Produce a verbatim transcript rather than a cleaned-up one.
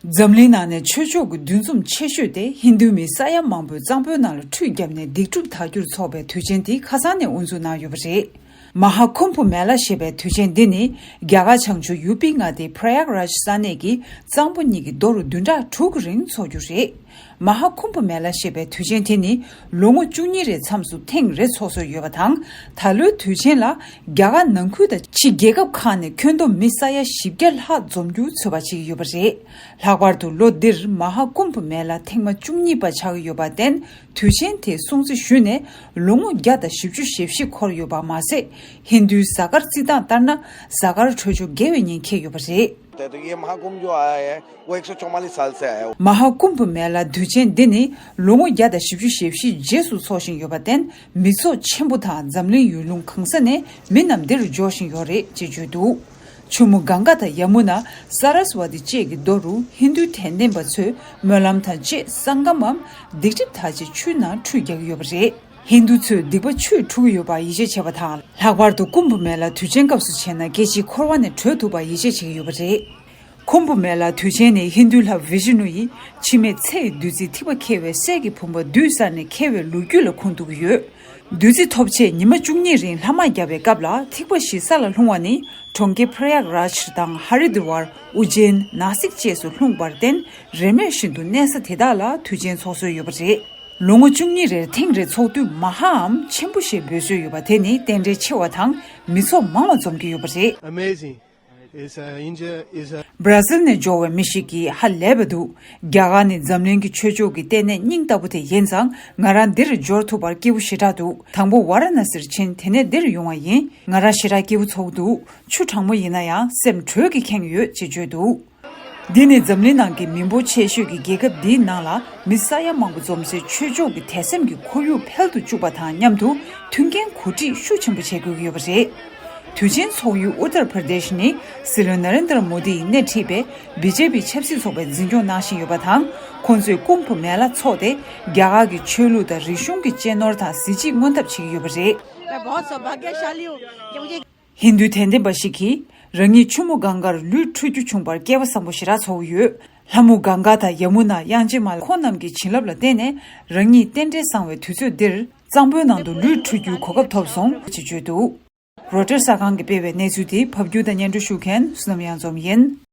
འཛམ་གླིང་ནང་ནས་ཆོས་ཕྱོགས་ཀྱི་འདུ་འཛོམས་ཆེ་ཤོས་དེ་ཧིན་རྡུ་མི་ས་ཡ་མང་པོས་གཙང་པོའི་ནང་ལ་ཁྲུས་བརྒྱབ་ནས་སྡིག་སྒྲུབ་དག་རྒྱུར་འཚོགས་པའི་དུས་ཆེན་དེ་ཁ་སང་ནས་དབུ་འཛུགས་གནང་ཡོད་པ་རེད། མ་ཧཱ་ཀུམ་བྷ་མེ་ལ་ཞེས་པའི་དུས་ཆེན་འདི་ནི་རྒྱ་གར་བྱང་ཕྱོགས་ཡུ་པི་མངའ་སྡེའི་པྲ་ཡཱག་རཱཇ་ས་གནས་ཀྱི་གཙང་པོ་གཉིས་ཀྱི་མདོ་རུ་བདུན་ཕྲག་དྲུག་གི་རིང་འཚོགས་རྒྱུ་རེད། མ་ཧཱ་ཀུམ་བྷ་མེ་ལ་ཞེས་པའི་དུས་ཆེན་དེ་ནི་ལོ་ངོ་བཅུ་གཉིས་རེའི་མཚམས་སུ་ཐེངས་རེ་འཚོགས་སྲོལ་ཡོད་པ་དང་། ད་ལོའི་དུས་ཆེན་ལ་རྒྱ་གར་ནང་ཁུལ་དང་ཕྱི་རྒྱལ་ཁབ་ཁག་ནས་ཁྱོན་བསྡོམས་མི་ས་ཡ་བཞི་བརྒྱ་ལྷག་འཛོམས་རྒྱུ་ཚོད་དཔག་བྱེད་ཀྱི་ཡོད་པ་རེད། ལྷག་པར་དུ་ལོ་འདིར་མ་ཧཱ་ཀུམ་བྷ་མེ་ལ་ཐེངས་མ་བཅུ་གཉིས་པ་ཆགས་ཀྱི་ཡོད་པར་བརྟེན། དུས་ཆེན་དེ་སྲུང་བརྩི་ཞུས་ནས་ལོ་ངོ་བརྒྱ་དང་བཞི་བཅུ་ཞེ་བཞི་འཁོར་ཡོད་པ་མ་ཟད། ཧིན་རྡུའི་གཟའ་སྐར་རྩིས་སྟངས་ལྟར་ན་གཟའ་སྐར་འཕྲོད་སྦྱོར་དགེ་བའི་ཉིན་འཁེལ་ཡོད་པ་རེད། तो ये महाकुंभ जो आया है, वो एक सौ चौवालीस साल से आया है। མ་ཧཱ་ཀུམ་བྷ་མེ་ལ་དུས་ཆེན་འདི་ནི་ལོ་ངོ་བརྒྱ་དང་བཞི་བཅུ་ཞེ་བཞི་རྗེས་སུ་འཚོགས་བཞིན་ཡོད་པར་བརྟེན། མི་ཚོགས་ཆེན་པོ་དང་འཛམ་གླིང་ཡུལ་ལུང་གང་ས་ནས་མི་རྣམས་འདིར་འབྱོར་བཞིན་ཡོད་རེད་ཅེས་བརྗོད་འདུག་ཆུ་མོ་གངྒཱ་དང་ཡ་མུ་ན། སཱ་ར་སི་ཝ་ཏི་བཅས་ཀྱི་མདོ་རུ་ཧིན་རྡུའི་དད་ལྡན་པ་ཚོས་སྨོན་ལམ་དང་བཅས་སང་ཀམ་མམ་སྡིག་སྒྲིབ་དག་ཆེད་ཆུའི་ནང་ཁྲུས་རྒྱག་གི་ཡོད་པ་རེད། ཧིན་རྡུ་ཚོས་སྡིག་པ་ཆུས་འཁྲུ་གི་ཡོད་པར་ཡིད་ཆེས་བྱེད་པ་དང་། ལྷག་པར་དུ་ཀུམ་བྷ་མེ་ལ་དུས་ཆེན་སྐབས་སུ་བྱས་ན་སྐྱེ་འཆི་འཁོར་བ་ནས་གྲོལ་ཐུབ་པར་ཡིད་ཆེས་བྱེད་ཀྱི་ཡོད་པ་རེད། ཀུམ་བྷ་མེ་ལ་དུས་ཆེན་ནི་ཧིན་རྡུའི་ལྷ་བི་ཤུ་ནུ་ཡིས་འཆི་མེད་ཚེ་ཡི་བདུད་རྩིས་ཐིགས་པ་འཁྱེར་བའི་སྲས་ཀྱི་བུམ་པ་བསྡུས་ཚར་ནས་འཁེལ་བའི་ལོ་རྒྱུས་ལ་ཁུངས་གཏུགས་ཀྱི་ཡོད། བདུད་རྩི་ཐོབ་ཆེད་ཉི་མ་བཅུ་གཉིས་རིང་ལྷ་དམག་བརྒྱབ་པའི་སྐབས་ལ་ཐིགས་པ་བཞི་ས་ལ་ལྷུང་བ་ནི་གྲོང་ཁྱེར་པྲ་ཡཱག་རཱཇ་དང་ཧ་རི་དི་ཝར། ཨུ་ཇེན། ནཱ་སིག་བཅས་སུ་ལྷུང་བར་བརྟེན། རེས་མོས་བཞིན་དུ་གནས་ས་དེ་དག་ལ་དུས་ཆེན་འཚོགས་སྲོལ་ཡོད་པ་རེད། ལོ་ངོ་བཅུ་གཉིས་རེར་ཐེངས་རེ་འཚོགས་དུས་མ་ཧཱའམ་ཆེན་པོ་ཞེས་འབོད་སྲོལ་ཡོད་པ་དེ་ནི་རྟེན་འབྲེལ་ཆེ་བ་དང་མི་ཚོགས་མང་བ་འཛོམས་ཀྱི་ཡོད་པ་རེད། Amazing. It's a, India is a. སྦྲ་ཟིལ་ནས་འབྱོར་བའི་མི་ཞིག་གིས་ཧ་ལས་པ་འདུག་རྒྱ་གར་ནི་འཛམ་གླིང་གི་ཆོས་ཕྱོགས་ཀྱི་ལྟེ་གནས་སྙིང་ལྟ་བུ་དེ་ཡིན་ཙང་། ང་རང་འདིར་འབྱོར་ཐུབ་པར་སྐྱིད་པོ་ཞེ་དྲག་འདུག་དང་པོ་ཝཱ་ར་ཎ་སིར་ཕྱིན། དེ་ནས་འདིར་ཡོང་བ་ཡིན། ང་རང་ཞེ་དྲག་སྐྱིད་པོ་ཚོར་འདུག་ཆུ་གྲང་མོ་ཡིན་ན་ཡང་སེམས་དྲོད་ཀྱིས་ཁེངས་ཡོད་ཅེས་བརྗོད་འདུག་འདི་ནི་འཛམ་གླིང་ནང་གི་མི་འབོར་ཆེ་ཤོས་ཀྱི་རྒྱལ་ཁབ་འདིའི་ནང་ལ་མི་ས་ཡ་མང་པོ་འཛོམས་སའི་ཆོས་ཕྱོགས་ཀྱི་དད་སེམས་ཀྱི་ཁོར་ཡུག་འཕེལ་དུ་བཅུག་པ་དང་མཉམ་དུ་མཐུན་རྐྱེན་གོ་སྒྲིག་ཤུགས་ཆེན་པོ་བྱེད་དགོས་ཀྱི་ཡོད་པ་རེད། དུས་ཆེན་འཚོགས་ཡུལ་ཨུ་ཏར་པར་དེཤ་ནི་སྲིད་བློན་ན་རེན་དར་མོ་དི་ཡིས་སྣེ་ཁྲིད་པའི་བི་ཇེ་པི་ཆབ་སྲིད་ཚོགས་པས་འཛིན་སྐྱོང་གནང་བཞིན་ཡོད་པ་དང་། ཁོང་ཚོས་ཀུམ་བྷ་མེ་ལ་འཚོགས་ཏེ་རྒྱ་གར་གྱི་ཆོས་ལུགས་དང་རིག་གཞུང་གི་གཅེས་ནོར་དང་གཟི་བརྗིད་མངོན་ཐབས་བྱེད་ཀྱི་ཡོད་པ་རེད། मैं बहुत सौभाग्यशाली हूँ कि मुझे ཧིན་རྡུའི་དད་ལྡན་པ་ཞིག་གིས་རང་ཉིད་ཆུ་མོ་གངྒཱར་ལུས་འཁྲུད་རྒྱུ་བྱུང་བར་སྐལ་བ་བཟང་པོ་ཞེ་དྲག་ཚོར་གྱི་ཡོད། ལྷ་མོ་གངྒཱ་དང་ཡ་མུ་ན། དབྱངས་ཅན་མ་ལ། ཁོང་རྣམས་ཀྱི་བྱིན་རླབས་ལ་བརྟེན་ནས་རང་ཉིད་རྟེན་འབྲེལ་བཟང་བའི་དུས་ཚོད་འདིར་གཙང་པོའི་ནང་དུ་ལུས་འཁྲུད་རྒྱུའི་གོ་སྐབས་ཐོབ་སོང་ཞེས་བརྗོད་འདུག་རོའི་ཊར་གསར་ཁང་གིས་སྤེལ་བའི་གནས་ཚུལ་དེ་ཕབ་སྒྱུར་དང་སྙན་སྒྲོན་ཞུ་མཁན་བསོད་ནམས་གཡང་འཛོམས་ཡིན།